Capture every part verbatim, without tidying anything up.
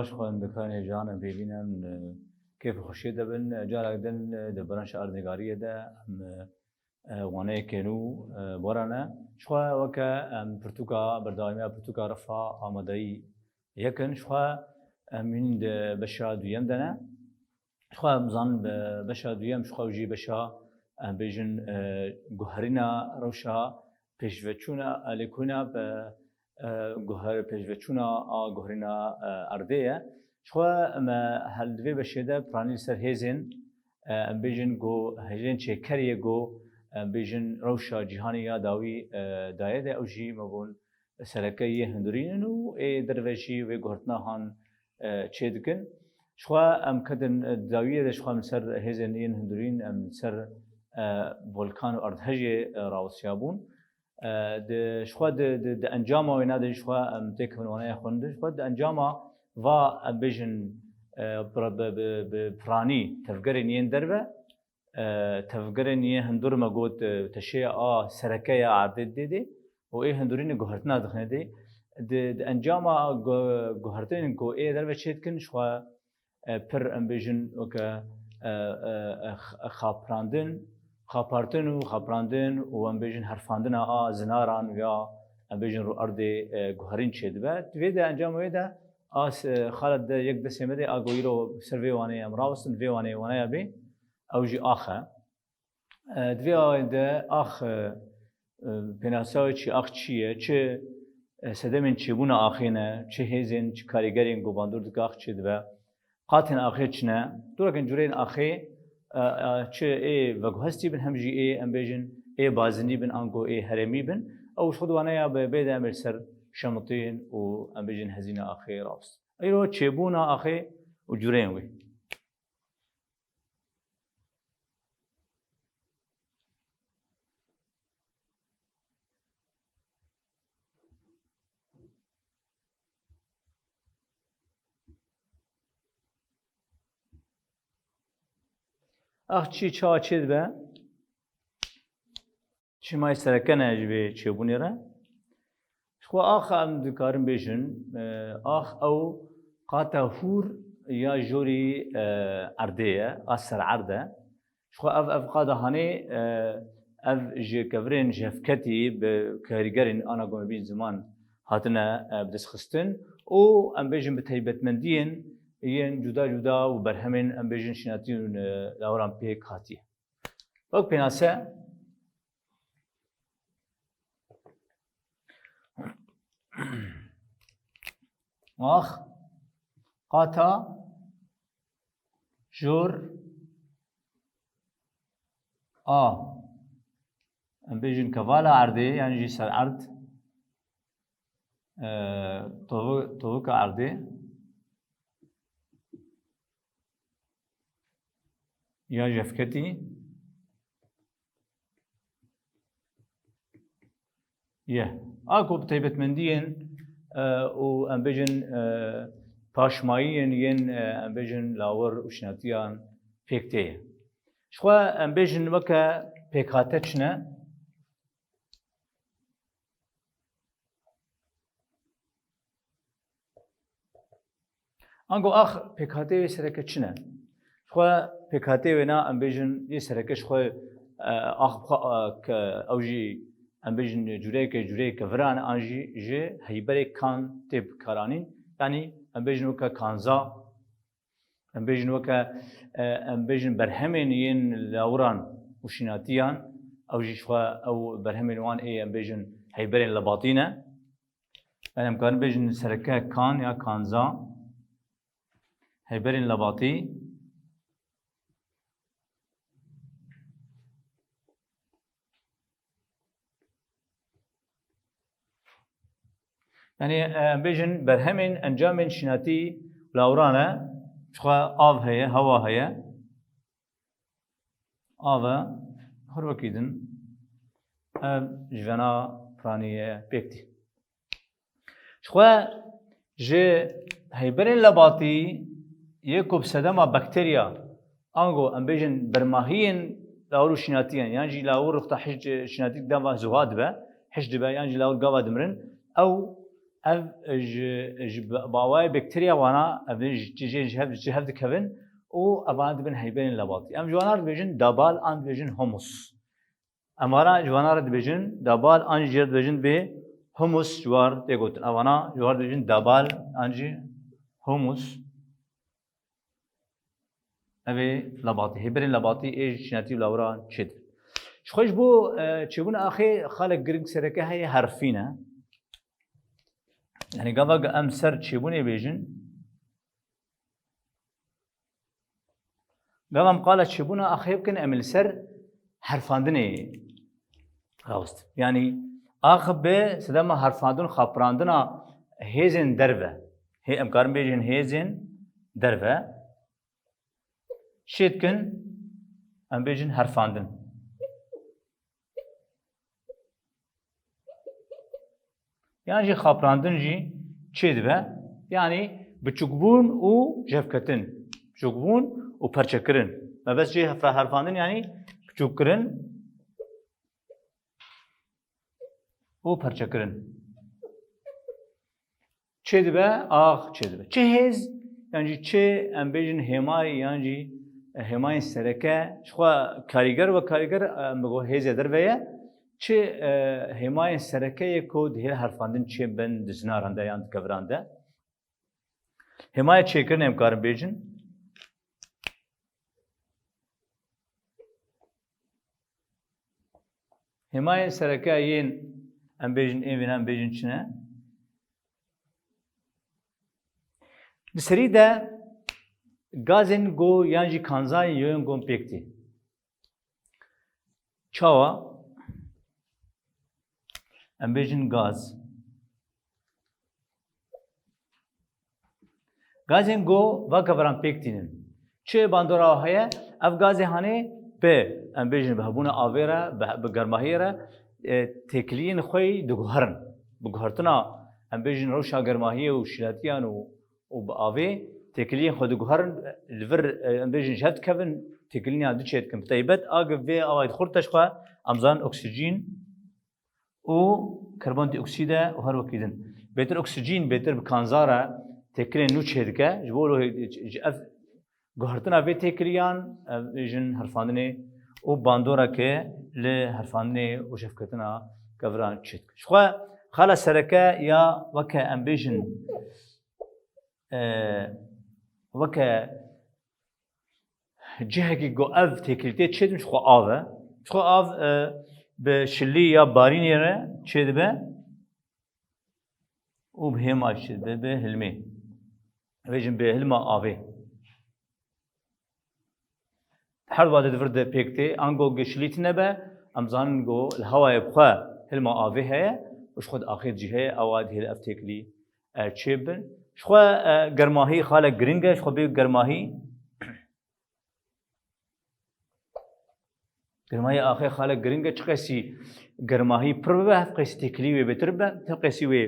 Ji xwe em dikarên hêjan em pêvîn em, e, kêf û xweşiyê de bin. Carek din, e, di branşa erdnîgariyê de em, e, e, waneyeke nû, e, borane. Ji xwe weke em pirtûka, berdewamiya pirtûka rifa amadeyî yekin. Ji xwe em hîn di beşa duyem de ne. Ji xwe em zanin be-, beşa duyem, ji xwe ew jî beşa, em bêjin, e, guherîna rewşa pêşveçûna, e, lêkolîna be, e, guher-, pêşveçûna a guherîna, e, erdê ye. Ji xwe me hel di vê beşê de piranî li ser hêzên, e, em bêjin ku hêzên çêkeriyê ku, em bêjin rewşa cîhanê ya dawî, e, daye de ew jî me gon sereke yê hundirîn in û ê derve jî vê guhertina han, e, çê dikin. Ji xwe em kedin, e, dawiyê de ji xwe em li ser hêzên yên hundirîn, em li ser, e, volkan û erdhejê, e, rawestiya bûn. E, di, ji xwe di, di, di encama wêna de jî ji xwe em têkevin waneya xwe din. Ji xwe di encama va em bêjin, e, bi, bi, bi, bi piranî tevgerên yên derve, e, tevgerên yên hundir me got, e, teşeya a sereke ya erdê dê dê û ê hundirînê guhertina dixine dê. Di, di encama gu-, guhertinên ku ê derve çê dikin, ji xwe, e, pir em bêjin weke, e, e, e, x-, xapirandin, xapartin û xapirandin û em bêjin herfandina a zinaran ya em bêjin rû erdê, e, guherîn çê dibe. Di vê de encama wê de a s-, e, xalet de yek destê me de a goyîro ser vê waneyê em rawestin, vê waneyê waneya bê. Ew jî ax e. E, di vê awayê de ax, e, e, pênasa wê çi, ax çi ye, çi, e, sedemên çêbûna axê ne, çi hêzên, çi karîgerên ku bandor dike ax çê dibe, qatên axê çi ne, doreken cureyên axê, e, e, çi ê veguhestî bin, hem jî ê, em bêjin, ê bazinî bin, ango ê herêmî bin, ew ji xwe di waneya bê, bê de em ê li ser şemitîn û em bêjin hezîna axê rawest. Îro çêbûna axê û cureyên wê. Ax çi çawa çê dibe? Çima sereke ne ji vê çêbûnê re? Ji xwe ax em dikarin bêjin, e, ax ew qata hûr ya jorî, e, erdê ye, a ser erd e. Ji xwe ev, ev qada hanê, e, ev ji kevirên ji hevketî bi karîgerên ana gomebîn ziman hatine, e, bi dest xistin û em bêjin bi taybetmendiyên yên cuda cuda û berhemên em bêjin şînatî û, e, lawiran pêk hatiye. Wek pênase, ax qata jor a, em bêjin kevala erdê, yanî jî ser erd, e, tovi-, tovika erdê. Ya jevketî ye. A ku bi taybetmendiyên, e, û em bêjin, e, paşmayiyên yên, e, em bêjin lawir û şînatiyan pêk tê ye. Ji xwe em bêjin weke pêkhate çi ne? Ango ax pêkhateyê wê sereke çi ne? Ji xwe pêkhateyê wêna em bêjin yê sereke ji xwe, e, ax bi xwe, e, ke ew jî em bêjin cureyeke, cureyeke viran an jî ji heyberê kan tê bikaranîn. Yanî em bêjin weke kanza, em bêjin weke, e, em bêjin berhemên yên lawiran û şînatiyan, ew jî ji xwe ew berhemên wan ê em bêjin heyberên lebatî ne. Yanî em karin bêjin sereke kan ya kanza, heyberên lebatî. Yanî, e, em bêjin berhemên encamên şînatî lawran e, ji xwe av heye, hewa heye. Av e, her wekî din ev ji vena piranî ye pêk tî. Ji xwe ji heyberên lebatî yê ku bi sedema bakterya, ango em bêjin bermahiyên lawir û şînatiyên, yan jî lawir rixta hişt şînatî gava zuha dibe, hişt dibe, yan jî lawir gava dimirin, ew Ev ji, ji bi-, bi awayê bakteriya wana, ev ji, ji, ji hev, ji hev dikevin û evana dibin heyberên lebatî. Em ji wana re dibêjin dabal an dibêjin humus. Em vana ji vana re dibêjin dabal an jî jê re dibêjin bê humus ji war tê gotin. Evana ji war dibêjin dabal an jî humus. Ev ê lebatî, hêberên lebatî ê ji çînetî û lawira çêtir. Ji xwe ji bo, e, çêbûna axê xalek giring sereke heye herfîn e. Yani gava em ser çêbûnê bêjin, gava em qala çêbûna axê bikin, em ê li ser herfandinê rawest. Yani ax bi sedema herfandin xapirandina hêzên derve. Hê, em karin bêjin hêzên derve. Çê dikin, em bêjin herfandin. Yan jî xapirandin jî çê dibe. Yanî biçûkbûn û jevketin. Biçûkbûn û perçekirin. Mebest jê hefra herfandin yanî biçûkkirin û perçekirin. Çê dibe, ax çê dibe. Çi hêz, yan jî çi, em bêjin hêmay, yan jî, e, hêmayên sereke, ji xwe karîger ve karîger, e, em bigo hêzê derve ye. Çi, e, hêmayên sereke ye ku dihê herfandin çê bin di zinaran de yan di keviran de. Hêmayê çêkirinê em karin bêjin. Hêmayên sereke yên, em bêjin, êvîn em bêjin çi ne? Di serî de gazên go yan jî kanzayên yoyên go pêk tê. Çawa? Em bêjin gaz. Gazên go va keviran pêk tînin. Çi bandora heye? Ev gazê hanê bi, em bêjin, bi hebûna avê re, bi, bi germahiyê re, e, têkiliyên xwe yî diguherin. Bi guhertina, em bêjin, rewşa germahiyê û şîletiyan û, û bi avê têkiliyên xwe diguherin, li vir, e, em bêjin, ji hev dikevin, têkiliyên du çê dikin. Bi taybet, a gi vê awayî dixurt te ji xwe, em zanin oksîjîn, û karbondîoksîd e û her wekî din. Bêtir oksîjîn, bêtir bi kanzara têkilên nû çêdike. Ji bo lo-, ji ev guhertina vê têkiliyan, ev jin herfandinê û bandoreke li herfandinê û jevketina keviran çêdike. Ji xwe xala sereke ya weke em bêjin, e, weke cihekî ku ev têkilîtê çêdin, ji xwe av e. Ji xwe av, e, bi şilî ya barînê re çêdibe û bi hêma çêdibe, bi hilmê. Vê jin bi hilma avê. Her wadê di vir de pêk tê, ango gi şilî tune be, em zanin ku li hewayê bi xwe hilma avê heye û ji xwe di axê cî heye, ewa dihê li ev têkilî, e, çêbin. Ji xwe, e, germahî xalek giring e, ji xwe bê germahî. Germahî axê xalek giring e, çi qesî germahî pir bibe, hev qesî têkilî wê bêtir bibe, hev qesî wê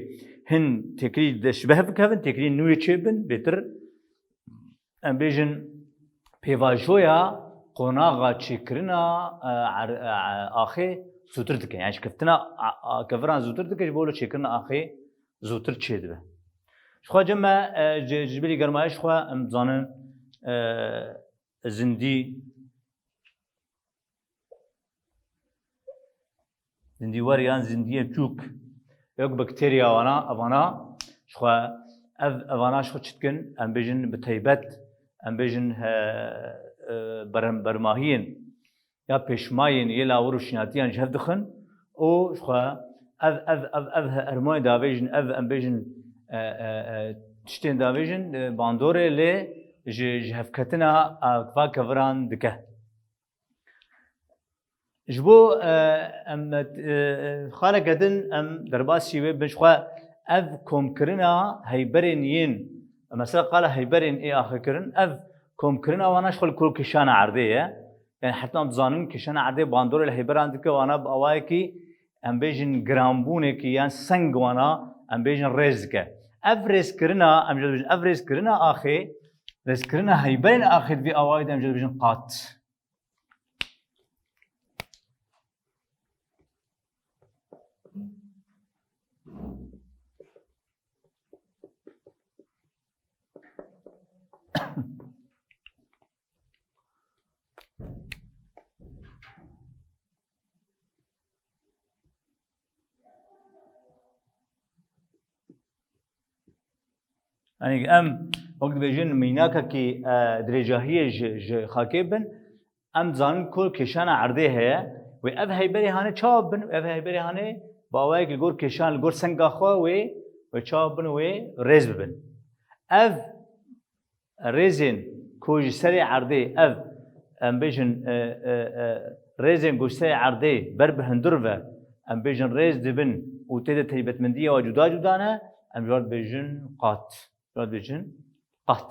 hin têkilî de ji bev bikevin, têkilî nû yê çêbin, bêtir, em bêjin, pêvajoya qonaxa çêkirina, e, er-, e, axê zûtir dike. Yani şikiftina a, a, keviran zûtir dike, ji bo li çêkirina axê zûtir çêdibe. Ji xwe cem me, e, ji, ji bilî germayê ji xwe em dizanin, e, zindî, zindî wer yan zindiyê çûk, yok bakteriya wana, evana ji xwe, ev, evana ji xwe çi dikin, em bêjin bi taybet, em bêjin he, e, berem-, bermahiyên ya pêşmayên yê lawir û şînatiyan ji hev dixin û ji xwe ev, ev, ev, ev hermoyê davêjin, ev em bêjin, e, e, e, tiştên davêjin, e, bandorê lê ji, ji hevketina, e, va keviran dike. Ji bo, e, em, e, xaleke din em derbasî wê bin ji xwe ev komkirina heyberên yên, mesela qala heyberên ê axirkirin, ev komkirina wana ji xwe li ku kişana erdê ye. Yani heta em dizanin kişana erdê bandorê li heyberan dike, wana bi awayekî em bêjin giranbûnekî yan seng wana em bêjin rêz dike. Ev rêzkirina, em jê dibêjin, ev rêzkirina axê, rêzkirina heyberên axê di vî awayî de em jê dibêjin qat. Yanî em wek dibêjin mînakekî, e, dirêjahiyê ji, ji xakê bin, em dizanin ku kêşana erdê heye. Wê ev heyberê hanê çawa bin? Ev heyberê hanê bi awayek li gor kêşan, li gor senga xwe wê, wê çawa bin, wê rêz bibin. Ev rêzên ku ji serê erdê ev, em bêjin, e, e, e, rêzên ku ji serê erdê ber bi hundir ve, em bêjin rêz dibin û tê de taybetmendiya wan cuda cuda ne, em ji wan dibêjin qat. Ji wan dibêjin qat.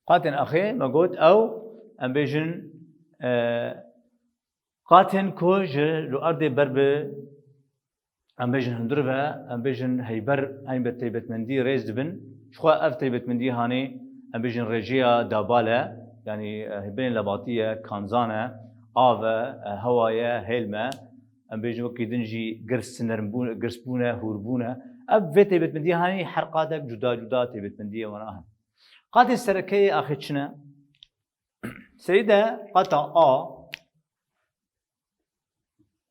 Qatên axê me got ew, em bêjin, e, qatên ku ji li erdê ber bi, em bêjin hundir ve, em bêjin heyber, heyber taybetmendî rêz dibin. Jixwe ev taybetmendî hanê, em bêjin rêjeya dabal e, yanî, e, heyberên lebatî ye, kanzan e, av e, e, hewa ye, hêlm e. Em bêjin wekî din jî girs, nermbûn, girsbûn e, hûrbûn e. Ev vê taybetmendî hanê her qadek cuda cuda taybetmendiyê wana hene. Qatê sereke yê axê çi ne? Serî de qata A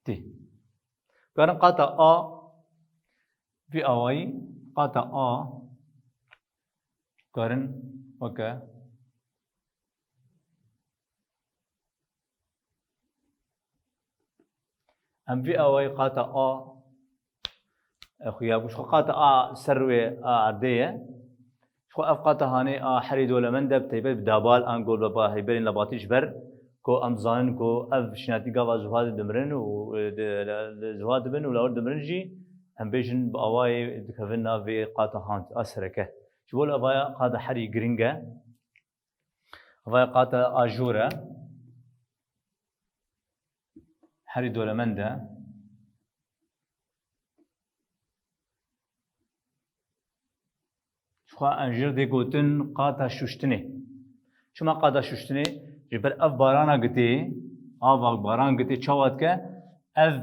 tê. Karin qata A vî awayî, qata A karin weke Em vî awayî qata A, e, xuya bû. Ji xwe qata A ser wê a erdê ye. Ji xwe ev qata hanê a herî dolemend e, bi taybet bi dabal an gol baba heyberên lebatî ji ber ku em dizanin ku ev şinatî gava ziwa dimirin û, e, di, li, li ziwa dibin û lawir dimirin jî em bêjin bi awayê dikevin nav vê qata han a sereke. Ji bo li evaya qata herî giring e. Evaya qata a jor e. Herî dolemend e. Jixwe em jê dê gotin qata şuştinê. Çima qata şuştinê? Ji ber ev barana gitê, ava baran gitê çawa dike? Ev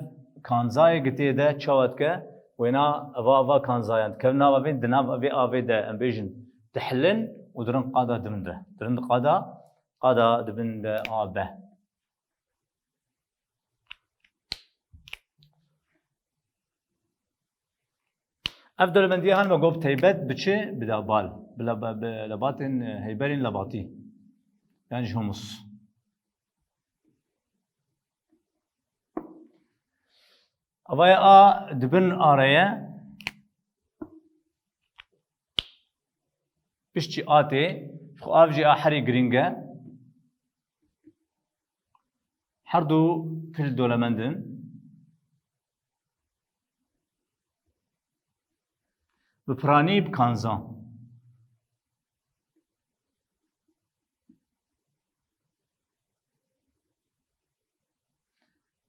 kanzayê gitê de çawa dike? Wêna eva, eva kanzayan dikevin nava vê, di nav vê avê de em bêjin dihilin û dirin qada dibin de. Dirin qada, qada dibin de a be. Ev dolemendiya han me got taybet bi çi? Bi dabal. Bi leba-, bi lebatên, e, heyberên lebatî. Yan jî humus. Avaya a dibin areye. Piştî a tê. Ji xwe av jî a herî giring e. Her du pil dolemend in. Bi piranî, bi kanzan.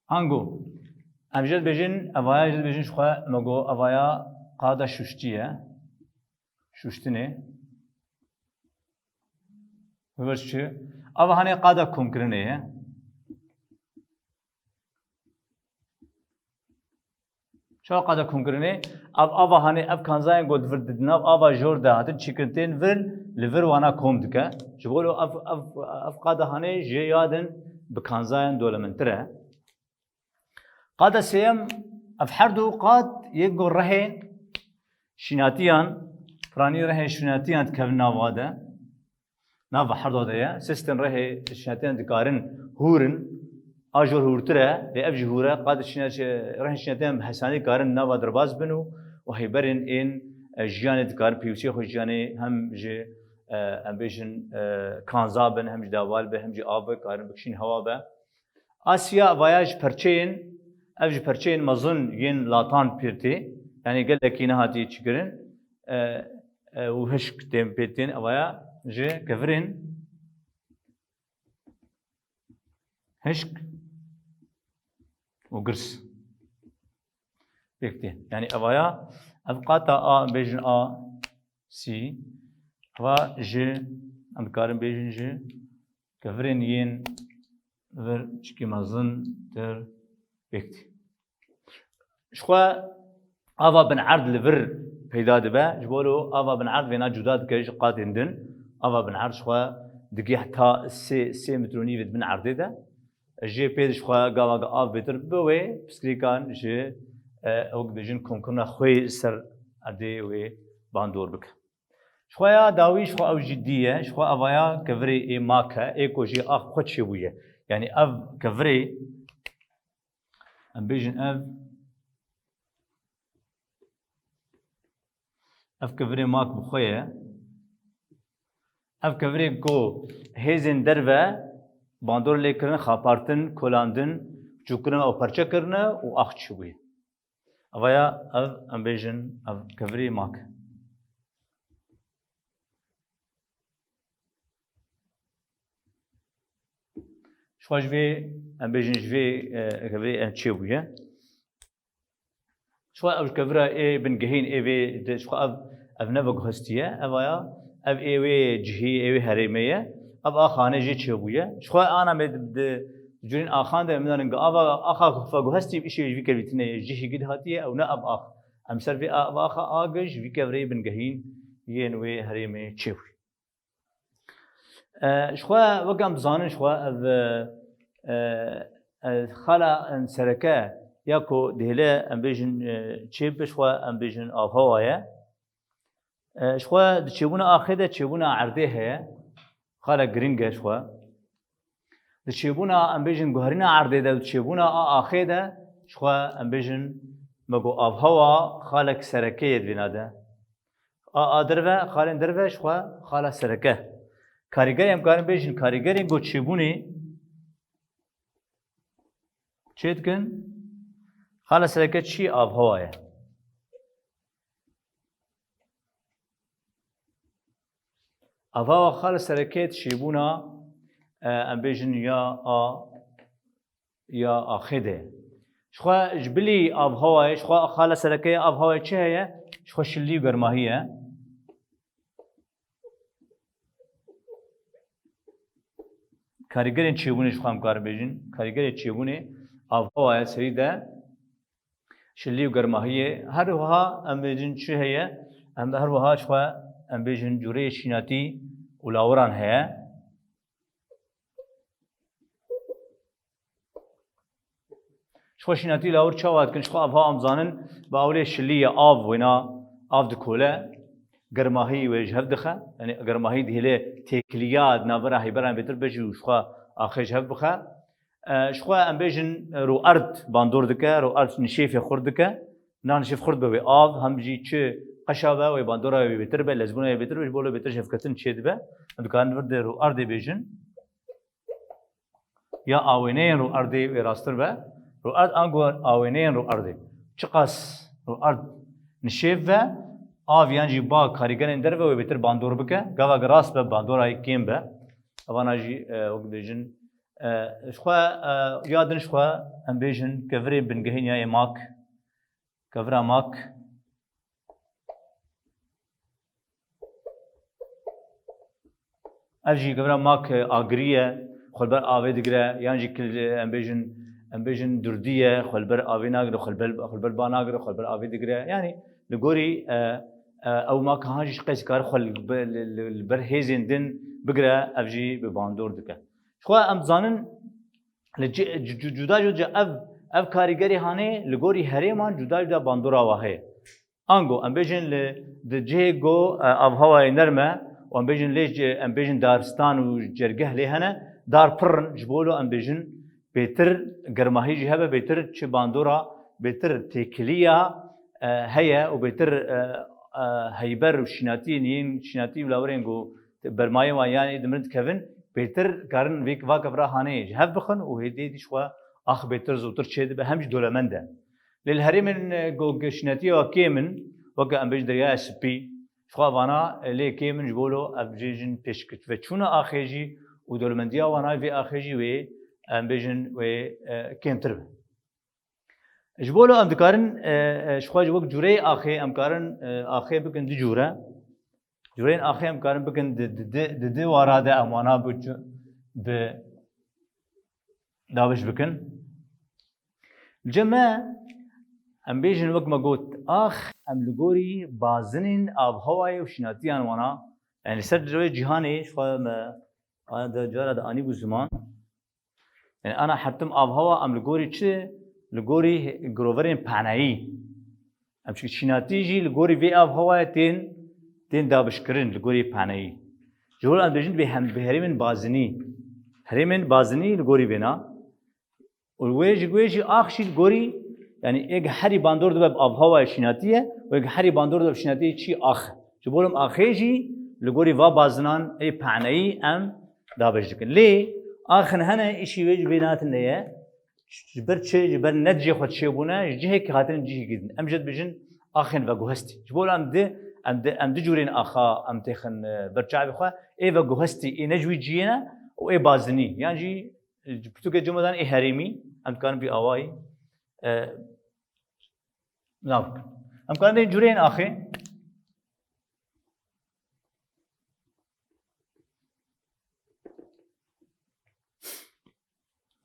Ango, em jê dibêjin, evaya jê dibêjin ji xwe, me got, evaya qada şuştî ye. Şuştinê. Bi vir çi? Ava hanê qada komkirinê ye. Çawa qada komkirinê? Ev ava hanê, ev kanzayên got vir di nav ava jor de hatin çêkirin tên vir, li vir wana kom dike. Ji bo ev, ev, ev qada hanê jê yadin bi kanzayên dolemendtir e. Qada sêyem, ev her du qad yek got rehê şînatiyan, piranî rehê şînatiyan dikevin nava de. Nava herda de ye. Sistên rehê şînatiyan dikarin hûr in. A jor hûrtir e, lê ev jî hûr e. Qad şîna-, rehên şînatiyan bi hesanî dikarin nava derbas bin û, û heyberên ên, e, jiyanê dikarin pêwîstiyê xwe jiyanê hem ji, e, em bêjin, e, kanza bin, hem ji dawal be, hem jî av be, karin bikişîn hewa be. Asya vaya ji perçeyên, ev ji perçeyên mezin yên latan pêr tê. Yanî gelekî nehatiye çikirin. E, e, û hişk tên pê tên, evaya ji kevirên hişk û girs pêk tê. Yanî evaya, ev qata a, bêjin a sî, eva ji, em dikarin bêjin ji kevirên yên vir çikî mezin tir pêk tê. Ji xwe ava bin erd li vir peyda dibe. Ji bo lo ava bin erd vêna cuda dike ji qatên din. Ava bin erd ji xwe digih heta sê, sê metr û nîvê di bin erdê de. Jê pê ji xwe gava ge av bêtir bi wê piskirîkan ji, e, ew dibêjin komkirina xwê li ser erdê wê bandor bike. Ji xwe ya dawî ji xwe ew jî dî ye. Ji xwe evaya kevirê ê mak e, ê ku jê ax xwe çêbûye. Yanî ev kevirê, em bêjin ev, ev kevirê mak bi xwe ye. Ev kevirê ku hêzên derve bandor lê kirin, xapartin, kolandin, çûkirin û perçe kirine û ax çêbûye. Evaya ev, em bêjin, ev kevirê mak. Ji xwe ji vê, em bêjin, ji vê, e, kevirê em çêbûye. Ji xwe ev kevira ê bingehîn ê vê de, ji xwe ev, ev ne veguhestî ye. Evaya, ev ê wê cihî, ê wê herêmê ye. Ev a xane jê çêbûye. Ji xwe ana me di, di curên axan de em narin gi ava axa veguhestî îşê ji vî kevî tine ye, cihî gid hatiye, ew ne ev ax. Em ser vê a-, ev axa agir ji vî kevirê bingehîn yên wê herêmê çêbûye. E, ji xwe weke em dizanin, ji xwe ev, e, e, xala, em, sereke ya ku dihêle em bêjin, e, çêbibe, ji xwe em bêjin avhewa ye. E, ji xwe di çêbûna axê de çêbûna erdê heye. Xala giring e ji xwe. Di çêbûna, em bêjin, guherîna erdê de û di çêbûna a axê de ji xwe em bêjin, me got avhewa xalek sereke ye di vêna de. A, a derve, xalên derve ji xwe xala sereke. Karîgerê em karin bêjin, karîgerên ku çêbûnê çê dikin, xala sereke çi avhewa ye. Avhewa xala sereke çêbûna, e, em bêjin ya a ya axê de. Ji xwe ji bilî avhewayê, ji xwe xala sereke ya avhewayê çi heye? Ji xwe şilî û germahî ye. Karîgerên çêbûnê ji xwe em karin bêjin. Karîgerê çêbûnê avhewa ye serî de şilî û germahî ye. Her wiha em bêjin çi heye? Em her wiha ji xwe em bêjin cûreyê şînatî û lawiran heye. Ji xwe şînatî lawir çawa dikin? Ji xwe avha em zanin, bi awlê şilî ye, av wêna, av dikole, germahî wê ji hev dixe. Yanî germahî dihêle têkiliya di navbera heyberan bêtir be jî û ji xwe axê ji hev bixe. E, ji xwe em bêjin, e, rûerd bandor dike, rûerd nişêfê xurt dike. Na nişêf xurt be wê av, hem jî çi qeşa be, wê bandora wê bêtir be, lezbûna wê bêtir be, ji bo lê bêtir ji hevketin çê dibe. Em dikarin vir de rûerdê bêjin. Ya awêneyên rûerdê wê rastir be. Rûerd ango awêneyên rûerdê. Çiqas rûerd nişêf be, av yan jî ba karîgerên derve wê bêtir bandor bike. Gava ki rast be, bandora yê kêm be. Evana jî, e, wek dibêjin, e, ji xwe, e, ya din ji xwe em bêjin kevirê bingehîn ya ê mak. Kevira mak. Ev jî kevira mak, e, agirî ye, xwe li ber avê digire, yan jî kil-, em bêjin, em bêjin durdî ye, xwe li ber avê nagire, xwe li ber, xwe li ber ba nagire, xwe li ber avê digire. Yanî li gorî, e, e, ew maka han jî ji qeysî kare xwe li be-, li, li, li ber hêzên din bigire, ev jî bi bandor dike. Ji xwe em dizanin li ci-, cu-, cu-, cuda cuda ev, ev karîgerê hanê li gorî herêman cuda cuda bandora wa heye. Ango, em bêjin li, di cihê go, e, avhewayê nerm e û em bêjin lê, em bêjin daristan û cergeh lê hene, dar pir in, ji bo lo em bêjin bêtir germahî jî hebe, bêtir çi bandora, bêtir têkiliya, e, heye û bêtir, e, e, heyber û şînatiyên yên, şînatî û lawerên go bermayê wan yanî di mirin dikevin, bêtir karin vê, va kevra hanê ji hev bixin û hêdî hêdî ji xwe ax bêtir zûtir çê dibe, hem jî dolemend e. Lê li herêmên, e, go-, şînatiya kêm in, weke em bêjin Deryaya Spî, ji xwe vana, e, lê kêm in, ji bo lo ev bêjin pêşketveçûna axê jî û dolemendiya wana vê axê jî wê, em bêjin wê, e, kêmtir be. Ji bo lo em dikarin, e, e, ji xwe ji wek cûreyê axê, em karin, e, axê bikin du cûre. Cûreyên axê em karin bikin di, di, di, di, di wara de em wana bi, bi dawiş bikin. Cem me Em bêjin wek me got, ax, em li gorî bazinên avhewayê û şînatiyan wana, yani li ser rêya cîhanê, ji xwe me, a, de cara de anîbû ziman. Yani ana hertim avhewa em li gorî çi? Li gorî giroverên paneyî. Em çi şînatî jî li gorî vê avhewayê tên, tên dabişkirin li gorî paneyî. Ji bo em dibêjin bi hem, bi herêmên bazinî. Herêmên bazinî li gorî vêna. Û wê ji, wê jî ax jî li gorî, yani êk herî bandor dibe bi avhewayê şînatî ye, û êk herî bandor dibe bi şînatî çi ax. Ji bo em axê jî li gorî va bazinan ê paneyî em dabeş dikin. Lê axin hene îşî wê ji bê nehatine ye. Ji ber çi? Ji ber ne cihê xwe çêbûne, ji cihekî hatine cihekî din. Em jê dibêjin axên veguhestî. Ji bo em di, em di, em di cûrên axa, em têxin, e, ber çavê xwe, ê veguhestî, ê ne ji wî cihê ne û ê bazinî. Yan jî, e, ji pirtûkê cem dan ê herêmî, em dikarin vî awayî, e, nav bikin. Em karin dên cûreyên axê.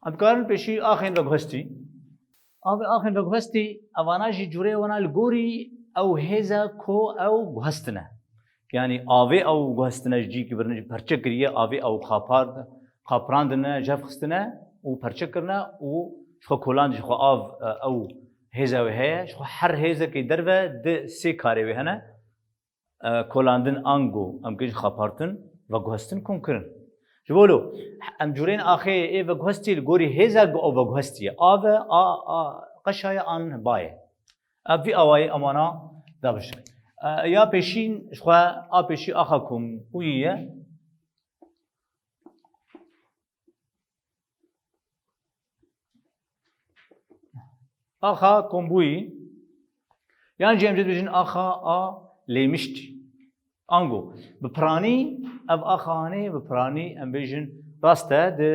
Em dikarin pêşî axên veguhestî. Axê-, axên veguhestî, evana jî cûrê wana li gorî ew hêza ku ew guhestine. Yanî avê ew guhestine ji cîkî birine jî perçe kiriye, avê ew xapar-, xapirandine, jev xistine û perçe kirine û ji xwe koland, ji xwe av, e, ew hêza wê heye. Ji xwe her hêzekê derve di sê karê wê hene. E, kolandin ango, em bêjin xapartin, veguhestin, komkirin. Ji bo lo, em cûrên axê ê veguhestî li gorî hêza ku ew veguhestî ye. A ve, a, a, qeşa ye an ba ye. Ev vî awayî emana dabişin. E, ya pêşîn, ji xwe a pêşî axa kombûyî ye. Axa kombûyî, yan jî em jê dibêjin axa a lêmiştî. Ango, bi piranî ev axa hanê, bi piranî em bêjin rast e, di,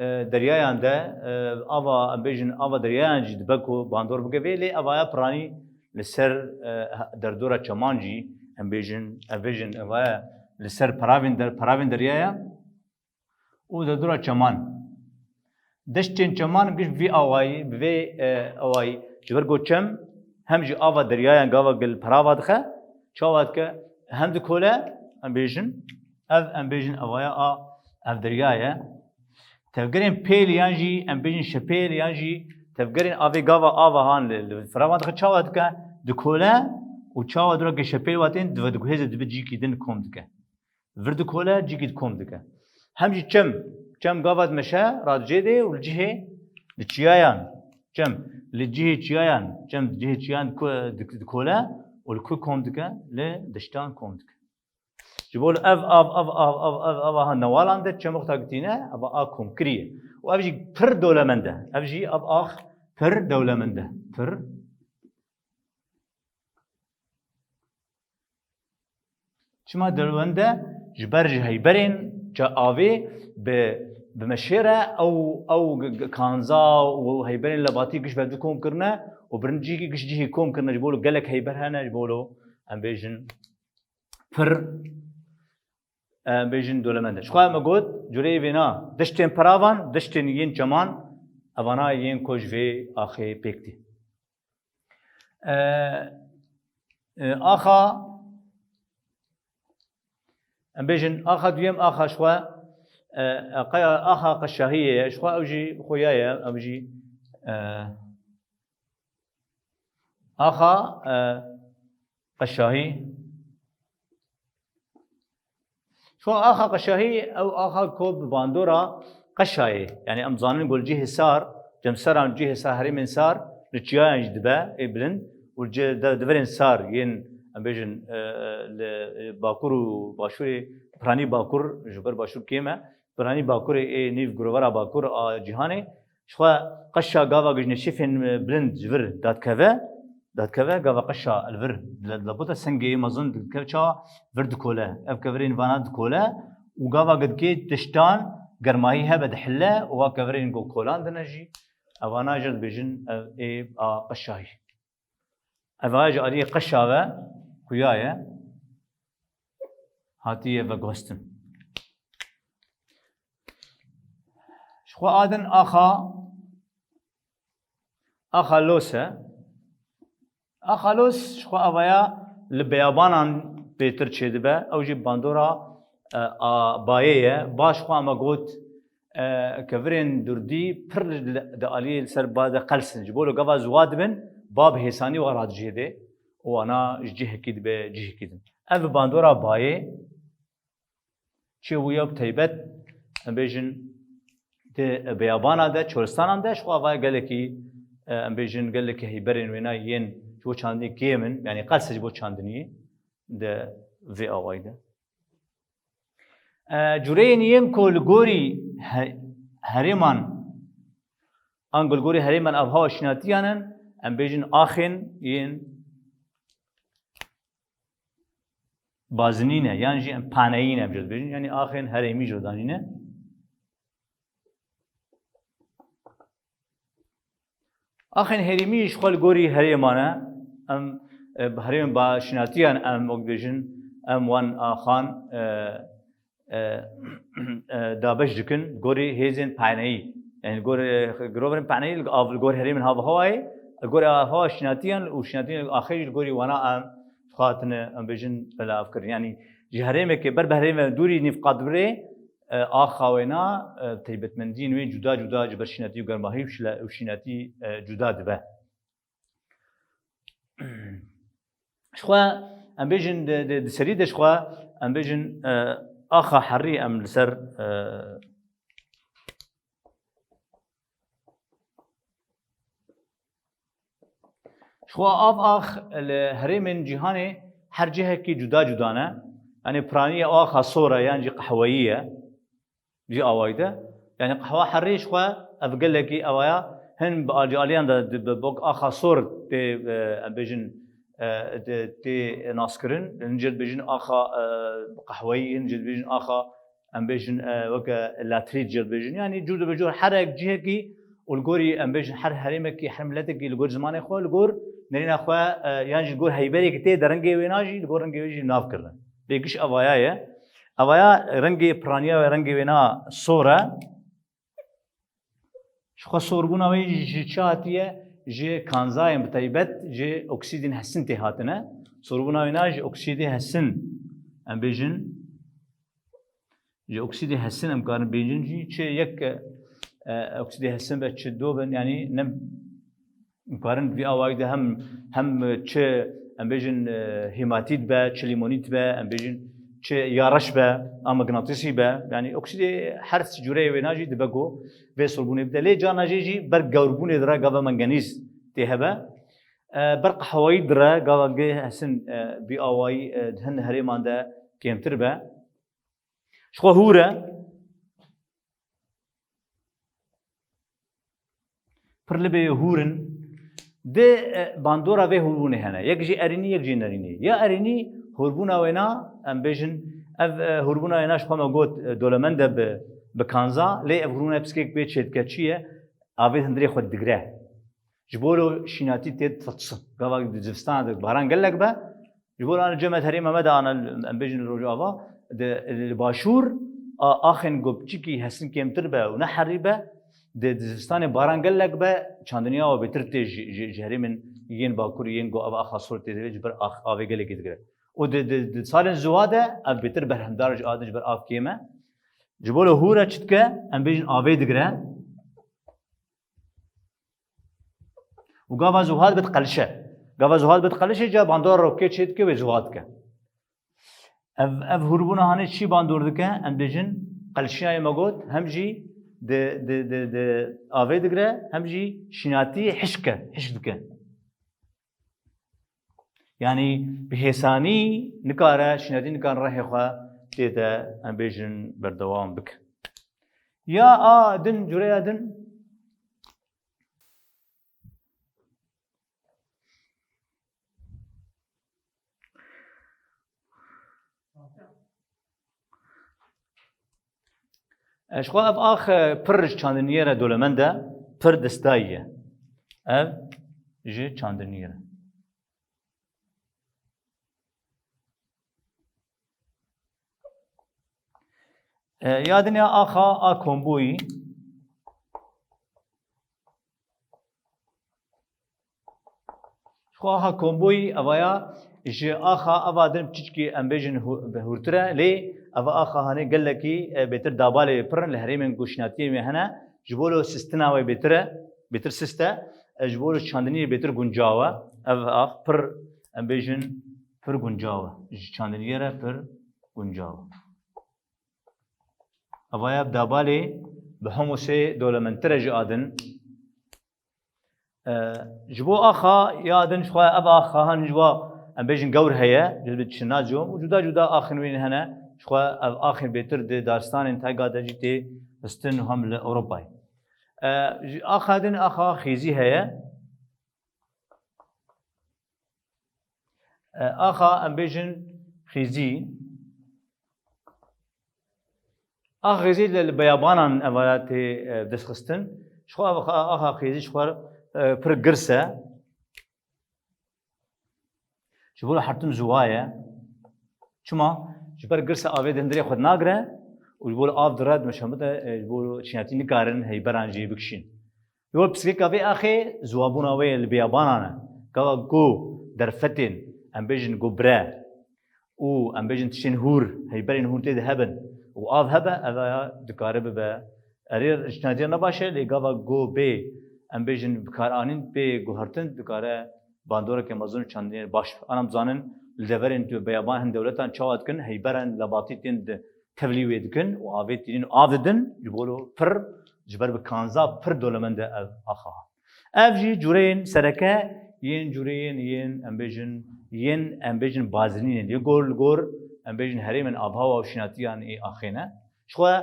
e, deryayan de, e, ava, em bêjin ava deryayan jî dibe ku bandor bike vê, lê evaya piranî li ser, e, derdora çeman jî em bêjin, em bêjin evaya li ser peravên der-, peravên deryaya û derdora çeman. Deştên çeman giş bi vî awayî, bi vê, e, awayî. Ji ber ku çem hem jî ava deryayan gava gil perava dixe, çawa dike, hem dikole, em bêjin, ev, em bêjin, evaya a, ev derya ye. Tevgerên pêl yan jî, em bêjin şepêl yan jî, tevgerên avê gava ava han li, li feravan dixe, çawa dike, dikole û çawa dura ke şepêl watên dive diguhêze dibe cîkî din kom dike. Vir dikole, cîkî dikom dike. Hem jî çem, çem gava dimeşe, radicê dê û li cihê, li çiyayan, çem, li cihê çiyayan, çem cihê çiyan ku dik-, dikole û li ku kom dike, li diştan kom dike. Ji bo li ev av, ev av, ev, ev, ev aha newalan de çem wexta gitîne, ev a komkirî ye. Û ev jî pir dewlemend e. Ev jî ev ax pir dewlemend e. Pir Çima derwende? Ji ber ji heyberên ca avê bi, bi meşê re ew, ew g-, g-, kanza û heyberên lebatî giş ve du kom kirine û birincîkî giş cihê kom kirine, ji bo gelek heyber hene, ji bo em bêjin pir, em bêjin dolemend e. Ji xwe me got, cureyê vêna deştên peravan, deştên yên çeman, evana yên ku ji vê axê pêk tê. E, e, axa, em bêjin, axa duyem, axa ji xwe, e, e, qe-, axa qeşahiyê ye, ji xwe ew jî xuya ye, ew jî, e, axa, e, qeşahî. Şu axa qeşahî, ew axa ku bi bandora qeşayê, yani em zanin ku li cihê sar, cem seran cihê sar, herêmên sar, li çiyayan jî dibe, ê bilind, û li cihê de-, deverên sar yên, em bêjin, e, li, e, bakur û başûrê, piranî bakur, ji ber başûr kêm e, piranî bakurê ê nîv girovera bakur a cîhanê, Ji xwe qeşa gava ku ji neşîfên bilind ji vir dadikeve, dadikeve, gava qeşa li vir di lebota sengê mezin dikeve çawa vir dikole. Ev kevirên vana dikole û gava ku dikê tiştan germahî hebe dihile û va kevirên ku kolandine jî, evana jî dibêjin ev ê a qeşahî. Ev aya ji aliyê qeşa ve xuya ye, hatiye veguhestin. Ji xwe adin axa, axa los e. Axalos ji xwe avaya li beyabanan bêtir çêdibe. Ew jî bandora, e, a, bayê ye. Ba ji xwe me got, e, kevirên durdî pir li, di aliyê li ser ba de qels in. Ji bo li gava ziwa dibin, ba bi hêsanî we radijêdê û wana ji cihekî dibe cihekî din. Ev bandora bayê çi bûye bi taybet, em bêjin, di beyabana de, çolistanan de, ji xwe avaya gelekî, e, em bêjin, gelekî heyberên wêna yên ji bo çandinî kêm in, yanî qels ji bo çandinî di vê awayî de. E, cureyên yên ku li gorî he-, herêman, ango li gorî herêman avha şînatiyan in, em bêjin axên yên bazinî ne, yan jî em paneyî ne, em jê dibêjin, yanî axên herêmî jê danîne. Axên herêmî ji xwe li gorî herêman e, em, e, bi herêmên ba şînatiyan em wek dibêjin, em wan axan, e, e, e, dabeş dikin, gorî hêzên paneyî. Yanî li gor, e, giroverên paneyî li av, li gor herêmên havhewayê, li gor havhewa şînatiyan û şînatiyan axê jî li gorî wana em dixwatine, em bêjin, belavkirin. Yanî ji herêmekê ber bi herême dûrî nîv qat birê, e, axa wêna, e, taybetmendiyên wê cuda cuda ji ber şînatî û germahî û şile-, û şînatî, e, cuda dibe. Ji xwe em bêjin di, di, di serî de ji xwe em bêjin, e, axa herî em li ser, e, ji xwe av ax li herêmên cîhanê her cihekî cuda cuda ne. Yanî piraniya axa sor e yan jî qehweyî ye. Vî awayî de. Yanî qehwa herî ji xwe ev gelekî ewaya hin bi alî-, aliyan de di-, bi bok axa sor tê, e, em bêjin, e, tê, tê naskirin. Hin jê dibêjin axa, e, qehweyî, hin jê dibêjin axa, em bêjin, e, weke latrî jê dibêjin. Yanî cûr dibe cûr her ek cihekî û li gorî em bêjin her herêmekî, her miletekî li gor zimanê xwe, li gor nerîna xwe, e, yan jî li gor heyberekî tê de rengê wêna jî, li gor rengê wê jî nav kirine. Lê giş evaya ye. Evaya rengê piraniya wê, rengê wêna sor e. Ji xwe sorbûna wê jî ji çi hatiye? Ji kanzayên bi taybet ji oksîdên hesin tê hatine. Sorbûna wêna ji oksîdê hesin, em bêjin, ji oksîdê hesin em karin bêjin jî çi yek, e, e, oksîdê hesin be, çi do bin, yanî ne Em karin vî awayî de hem, hem çi, em bêjin, e, hêmatît be, çi lîmonît be, em bêjin çi ya reş be, a mignatîsî be, yanî oksîdê her cûreyê wêna jî dibe ku vê sorbûnê bide. Lê carna jê jî ber gewrbûnê de re gava mengenîz tê hebe. E, ber qehweyî de re gava gê hesin, e, vî awayî, e, di hin herêman de kêmtir be. Ji xwe hûr e. Pir libê hûr in. Di, e, bandora vê hûrbûnê hene. Yek jî erênî, yek jî nerînî. Ya erênî hûrbûna wêna, em bêjin, ev, e, hûrbûna wêna ji xwe me got, e, dolemend e bi, bi kanza, lê ev hûrbûna piskek pê çêdike çi ye? Avê hundirê xwe digire. Ji bo lo şînatî tê ditilsin. Gava di zivistana de baran gelek be, Ji bo an cem herêma me de ana, em bêjin li Rojava, di, li başûr, a, axên ku piçikî hesin kêmtir be û ne herî be, di, di zivistanê baran gelek be, çandiniya we bêtir tê ji, ji, ji herêmên yên bakur yên ku ev axa sor tê divê ji ber ax-, avê gelekî digire. Û di, di, di salên ziwa de ev bêtir berhemdar ji adin ji ber av kêm e. Ji bo li hûr e çi dike, em bêjin avê digire. Û gava zuhad bi diqelişe. Gava zuhad bi diqelişe ca bandor rokê çê dike wê zuhad dike. Ev, ev hûrbûna hanê çi bandor dike? Em dibêjin qelişiyayê me got, hem jî di, di, di, di avê digire, hem jî şînatî hişk e, hişk dike. Yanî bi hêsanî nikare, şînatî nikare rehê xwe tê de, em bêjin, berdewam bike. Ya a din, cureya din. Ji xwe ev ax, e, pir ji çandiniyê re dolemend e, pir destayî ye. Ev ji çandiniyê re. E, ya din ya axa a komboyî. Ji Xwe axa komboyî evaya ji axa eva din piçîkî em bêjin hû-, hûrtir e, lê eva axa hanê gelekî, e, bêtir dabalê pir in li herêmên ku şînatiyên wê hene, ji bo lo sistina wê bêtir e, bêtir sist e, e, ji bo lo çandiniyê bêtir guncaw e. Ev ax pir, em bêjin pir guncaw e. Ji çandiniyê re pir guncaw e. Evaya bi dabalê bi hemû sê dolemendtir e ji a din. E, ji bo axa ya din, ji xwe ev axa han ji wa em bêjin gewr heye, ji bi çina com û cuda cuda axên wê hene, ji xwe ev axên bêtir di daristanên tayga de jî tê xistin û hem li Ewropayê. E, ji axa din axa xêzî heye. E, axa em bêjin xêzî. Axa xêzî li, li beyabanan evara tê, e, destxistin. Ji xwe axa, axa xêzî ji xwe, e, pir girs e. Ji bo hertin ziwa ye. Çima? Ji ber girs e avê di hundirê xwe dinagire û ji bo av dire, dimeşe bide, e, ji bo çînatî nikarin heyberan jî bikişîn. Li wir pirsgirêka vê axê ziwabûna wê li beyabanan e. Gava ku derfetên, em bêjin ku bire û em bêjin tiştên hûr, heyberên hûr tê de hebin û av hebe, ev ya dikare bibe. Erê ji çînatiya ne baş e, lê gava ku bê, em bêjin bikaranîn, bê guhertin, dikare bandoreke mezin û çandinê baş be. Ana em dizanin li deverên tu beyaban hin dewletan çawa dikin, heyberan lebatî tên di tevlî wê dikin û avê tînin û av didin, ji bo lo pir ji ber bi kanza pir dolemend e ev axa. Ev jî cûreyên sereke yên cûreyên yên em bêjin, yên em bêjin bazinîn in. Yên gor li gor em bêjin herêmên avhawa û şînatiyan ê axê ne. Ji xwe,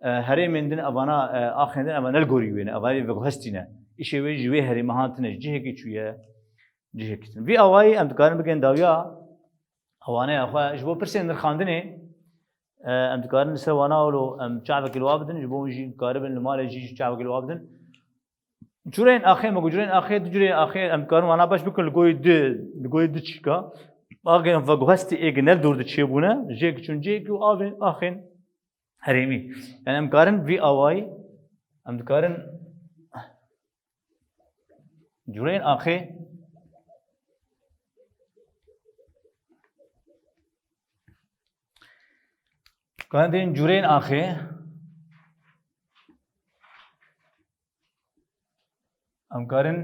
e, herêmên din evana, e, axên din eva ne li gorî wê ne, eva veguhestî ne. Îşê wê ji wê herême hatine, ji cihekî çûye, cihekî din. Vî awayî em dikarin bikin dawiya ewaneya xwe ji bo pirsên nirxandinê, e, em dikarin li ser wana wilo em çavekî li wa bidin, ji bo hûn jî karibin li malê jî çavekî li wa bidin. Cureyên axê me, ku cureyên axê, du cureyên axê em dikarin wana baş bikin li gorî du, li gorî du çîka. Axê em veguhestî êk ne li dor di çêbûne, jêk çûn cêkî û avên axên herêmî. Yani em karin vî awayî, em dikarin cureyên axê, karin dên cureyên axê, em karin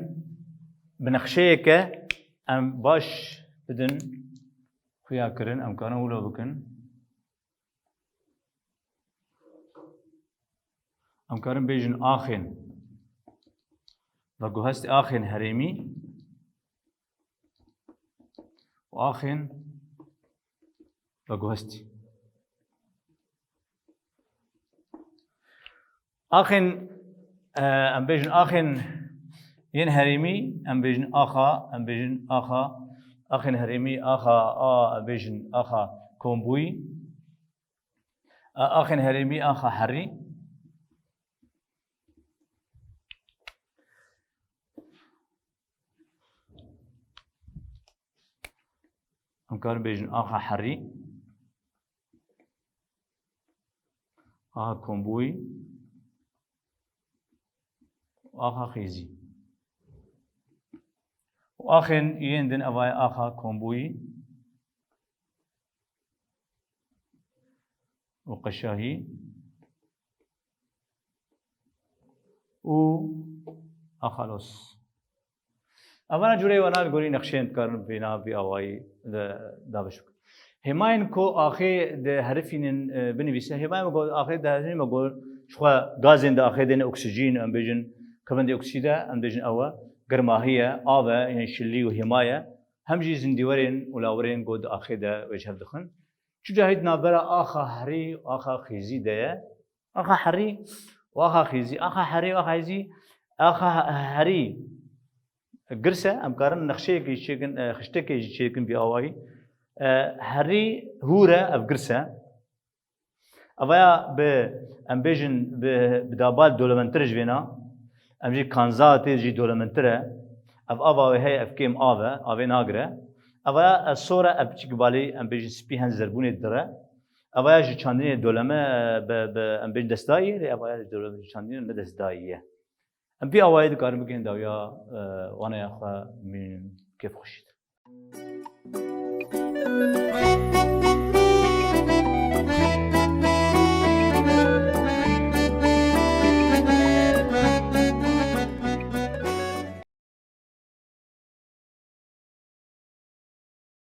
bi nexşeyeke em baş bidin xuya kirin, em karin wilo bikin. Em karin bêjin axên veguhestî, axên herêmî û axên veguhestî. Axên, e, em bêjin axên yên herêmî, em bêjin axa, em bêjin axa, axên herêmî, axa, a, em bêjin axa kombûyî. A, axên herêmî, axa herî. Em karin bêjin axa herî, axa kombûyî û axa xêzî. Û axên yên din evayê axa kombûyî û qeşahî û axalos. Evana cureyê wana li gorî nexşeyên dikarin vêna vî awayî de dabeş bikin. Hêmayên ku axê diherifînin, e, binivîse, hêmayên ku axê diherifînin me got, ji xwe gazên di axê de ne oksîjîn, em bêjin karbondioksîd e, em bêjin ew e, germahî ye, av e, yên şilî û hêma ye. Hem jî zindîwerên û lawirên ku di axê de wê ji hev dixin. Çi cahî di navbera axa herî û axa xêzî de ye. Axa herî û axa xêzî. Axa herî û axa xêzî. Axa herî girs e, em karin nexşeyekê jî çêkin, e, xiştekê jî çêkin vî awayî. E, herî hûr e, ev girs e. Evaya bi, em bêjin, bi, bi dabal dolementir ji vêna. Em jî kanza tê jî dolementir e. Ev ava wê heye, ev kêm av e, avê nagire. Evaya, e, sor e, ev piçik balê, em bêjin spî hen zerbûnê dire. Evaya ji çandinê doleme, e, bi, bi, em bêjin destdayî, lê evaya ji doleme, ji çandinê ne destdayî ye. Em vî awayê dikarin bikin dawiya, e, waneya xwe mîn. Kêfxweşî.